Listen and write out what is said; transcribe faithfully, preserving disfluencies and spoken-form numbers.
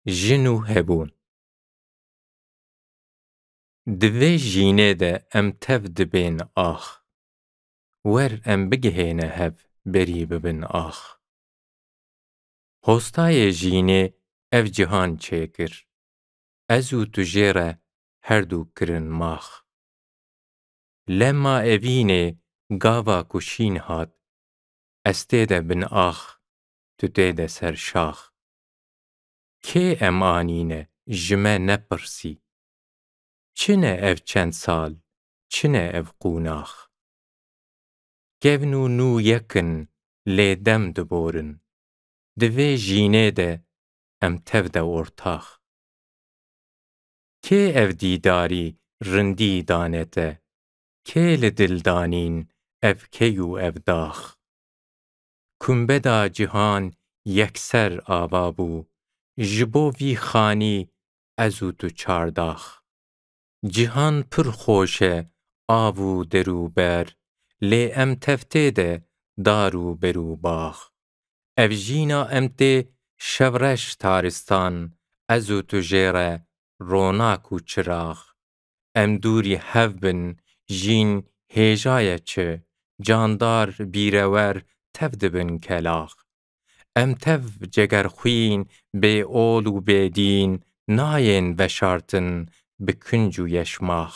Jin û hebûn. Di vê jînê de em tev dibên ax. Wer em bigihêne hev berî bibin ax. Hostayê jînê ev cihan çêkir. Ez û tu jê re herdu kirin max. Lema evînê gava ku şîn hat, ez tê de bin ax, tu tê de ser şax. Kê em anîne ji me nepirsî? Çi ne ev çend sal, çi ne ev qûnax? Kevn û nû yek in, lê dem diborin. Di vê jînê de em tev de ortax. Kê ev dîdarî rindî dane te? Kê li dil danîn ev key û ev dax? Kumbeda cihan yekser ava bû, ji bo vî xanî ez û tu çardax. Cihan pir xweş e, av û der û ber, lê em tev tê de dar û ber û bax. Ev jîna em tê şevreş taristan, ez û tu jê re ronak û çirax. Em dûrî hev bin, jîn hêja ye çi, candar, bîrewer tev dibin kelax. Em tev cegerxwîn, bê ol û bê dîn, nayên veşartin bi kinc û yeşmax.